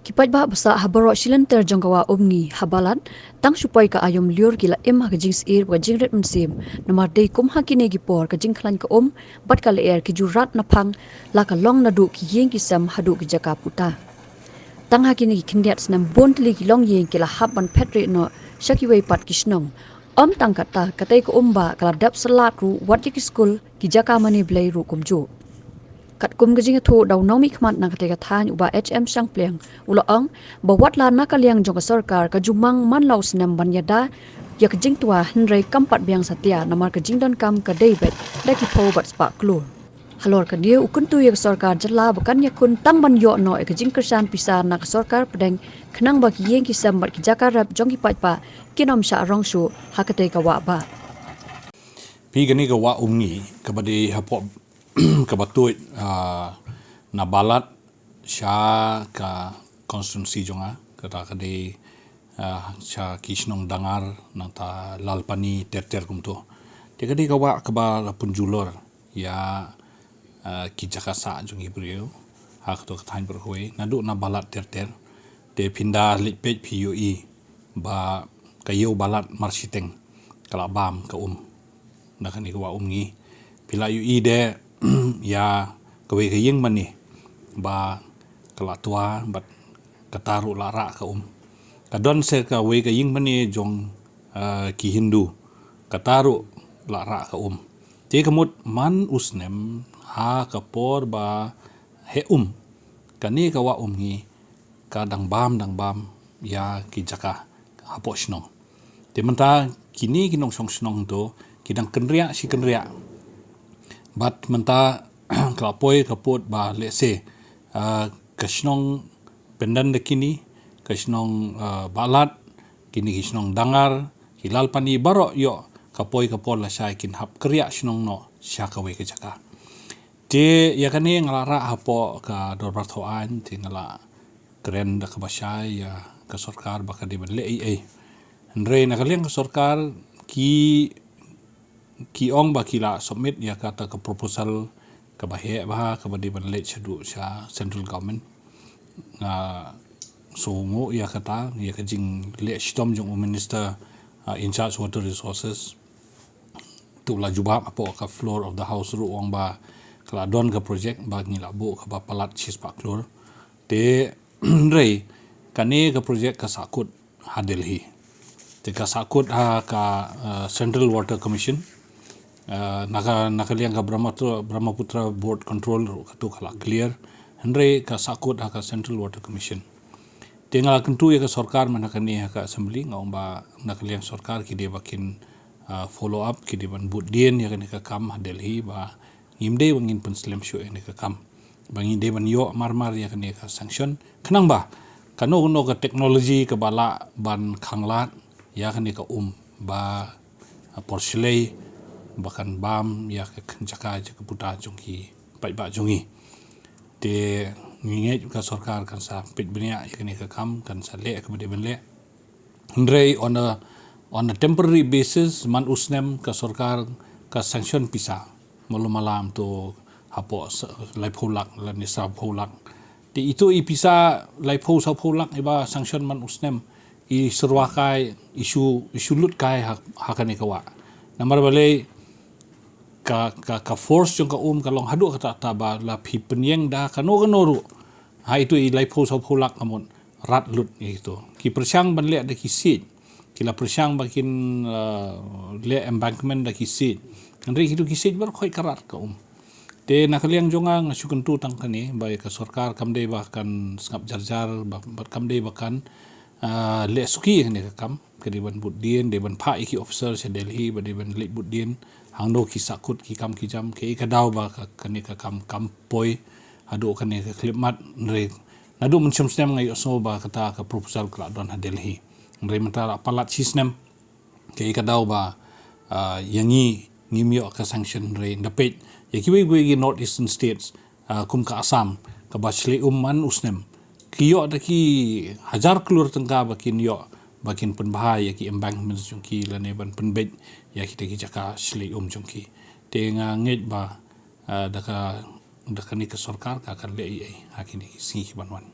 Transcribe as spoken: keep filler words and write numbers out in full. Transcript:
Ki paidbah ba sah ha baroh shilynter jong ka wah Umngi ha Balat, tang shu poi ka aïom lyiur ki la im ha ka jingsyier bad ka jingrit mynsiem, namar dei kum ha kine ki por ka jingkhlaiñ ka um bad ka lyer ki ju rat na phang, la ka long naduh ki ïing ki sem haduh ki jaka puta. Tang ha kine ki khyndiat snem bun tylli ki longïing ki la hap ban phet rieh noh sha kiwei pat ki shnong. Ym tang katta, katei ka um bah ka la dep syllat ruh wat ïa ki skul, ki jaka mane blei ruh kumjuh. Katkum ka jingïathuh da u nongmihkhmat na katei ka thaiñ, u Bah H M Shangpliang, u la ong ba wat la na ka liang jong ka sorkar ka ju mang man la u snem ban ïada ïa ka jingtwa, hynrei kam pat biang satia namar ka jingdonkam ka dei beit da ki phew bad spah klur. Halor kane, u kyntu ïa ka sorkar jylla ba kan ïakhun tang ban ïoh noh ïa ka jingkyrshan pisa na ka sorkar pdeng, khnang ba ki ïing ki sem bad ki jaka rep jong ki paidbah kin ym shah rong shuh ha katei ka wah bah. Phi, kane ka wah Umngi kaba dei hapoh kaba tuid, ah, na Balat sha ka constituency jong nga, kata ka dei, ah, sha ki shnong Dangar, nangta Lalpani, ter ter kumto. Te ka dei ka wah kaba la pynjulor ïa, ah, ki jaka sah jong ki briew ha kato ka thaiñ baroh kawei, naduh na Balat ter ter. Te phin da leit peit phi ïohi ba ka ïew Balat marshiteng ka la bam ka um na kane ka wah Umngi. Phi la ïohi de ïa kawei ka ïing mane ba ka la twa bad kata ruh la rah ka um. Ka don sa kawei ka ïing mane jong, eh, ki Hindu, kata ruh la rah ka um. Te ka mut man u snem ha ka por ba heh um, kane ka wah Umngi ka dang bam, dang bam ïa ki jaka hapoh shnong. Te mynta kine ki nongshong shnong to ki dang kynriah shi kynriah. Bad mynta ka la poi ka pud ba lehse, ah, ka shnong Pyndendekhini, ka shnong, ah, Balat, kine ki shnong Dangar, ki Lalpani, baroh ïoh ka poi ka por lashai kin hap kynriah shnong noh sha kawei ka jaka. Te ïa kane nga la rah hapoh ka dorbar thaw aiñ, te nga la kren da kaba shai ïa ka sorkar ba ka dei ban leh ei ei. Hynrei na ka liang ka sorkar ki, ki ong ba ki la submit ïa kata ka proposal kaba heh bha, kaba dei ban leit shaduh sha central government. Nga sngewnguh ïa kata, ïa ka jingleh shitom jong u minister, ah, in charge water resources. To la jubab hapoh ka floor of the house ruh, ong ba ka la don ka project ba ngi la buh kaba palat shispah klur. Te hynrei kane ka project ka sahkut ha Delhi. Te ka sahkut ha ka, eh, Central Water Commission. Eh, na ka, na ka liang ka Brahmaputra, Brahmaputra Board Control ruh kato ka la clear. Hynrei ka sahkut ha ka Central Water Commission. Te nga la kyntu ïa ka sorkar mynta kane ha ka assembly, nga ong ba na ka liang sorkar ki dei ba kin, ah, follow up, ki dei ban bud dien ïa kane ka kam ha Delhi, ba ngim dei ba ngin pynslem shuh ïa kane ka kam, ba ngin dei ban ïoh mar mar ïa kane ka sanction. Khnang ba kano kano ka technology kaba lah ban khanglad ïa kane ka um ba, ah, por shlei, ba kan bam ïa ka jaka jaka puta jong ki paidbah jong ngi. Te ngi ngeit ka sorkar kan sa peit bniah ïa kane ka kam, kan sa leh kaba dei ban leh. Hynrei on a, on a temporary basis, man u snem ka sorkar ka sanction pisa malu malam to hapoh sa-, laiphew lak lane sawphew lak. Te ito i pisa laiphew sawphew lak iba sanction man u snem, i syrwa kai, i shu, i shu lut kai ha, ha kane ka wah. Namar balei, ka, ka, ka force jong ka um ka long haduh katta katta ba la phi pynïeng da kano kano ruh, ha ito i laiphew sawphew lak ka mut rat lut ïa kito. Ki pyrshang ban leh da ki siej, ki la pyrshang ba kin, uh, leh embankment da ki siej. Hynrei kito ki siej baroh khoit ka rat ka um. Te na ka liang jong nga, nga shu kyntu tang kane ba ïa ka sorkar kam dei ba kan sngap jar jar, ba, ba kam dei ba kan, ah, leh suki ïa kane ka kam. Ka dei ban bud dien, dei ban phah ïa ki officer sha Delhi, ba dei ban leit bud dien hangno ki sahkut ki kam ki jam, kaei ka daw ba ka, kane ka kam kam poi haduh kane ka khyllipmat. Hynrei naduh mynshem snem nga ïohsngew ba kata ka proposal ka la don ha Delhi. Hynrei mynta la palat shi snem. Kaei ka daw ba, ah, ïa ngi ngim ïoh ka sanction, hynrei nda peit ïa kiwei kiwei ki North Eastern States, ah, kum ka Assam, kaba shlei um man u snem ki ïoh da ki hajar klur tyngka ba kin ïoh ba kin pynbha ïa ki embankments jong ki lane ban pynbeit ïa kita ki jaka shlei um jong ki. Te nga ngeit ba, ah, da ka, da kane ka sorkar ka kan leh ei ei ha kine ki sngi ki ban wan.